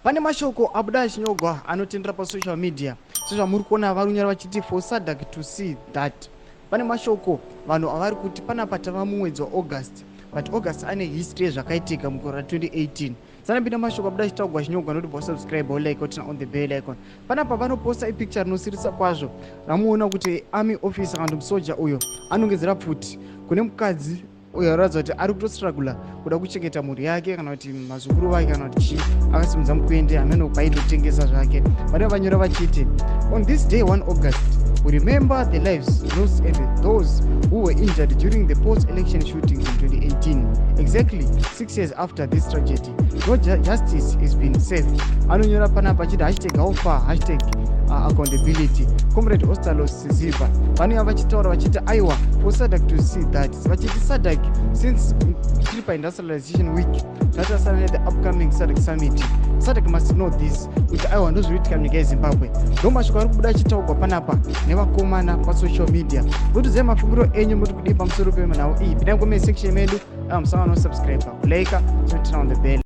Pane mashoko abuda achinyogwa anotendera pasocial media sezvamuri kuona vari kunyora vachiti for SADC to see that. Pane mashoko vanhu avari kuti panapa tava mumwedzi waAugust, but August ane history yezvakaitika mugore ra2018. Sanapinda mashoko abuda achitaugwa achinyogwa noti bosubscribe, olike, oturn on the bell icon. Panapa vanoposta ipicture rinosirisa kwazvo ramuona kuti army officer kana kuti musoja uyo anongedzera pfuti kune mukadzi uyo aratidza kuti ari kutostrugula kuda kuchengeta mhuri yake kana kuti mazukuru vake kana kuti chii. Akasimudza mukwende hameno paitotengesa zvake. Vane vanyora vachiti, "On this day, 1 August, we remember the lives lost and those who were injured during the post-election shootings in 2018. Exactly 6 years after this tragedy, no justice is been served." Anonyora panapa achiti #HowFar, #accountability. Comrade Ostallos Siziba vanouya vachitaura vachiti aiwa, for SADC to see that, vachiti SADC, since tiri paindustrialization week, tatasana nethe upcoming SADC summit, SADC must know this, kuti aiwa, ndozvinoitika munyika yeZimbabwe. Ndo mashoko ari kubuda achitaurwa panapa nevakomana pasocial media. Votiziva mafungiro enyu, muri kudii pamusoro pemanhau iyi? Pindai comment section medu, musangano, subscribe, kulike, turn on the bell.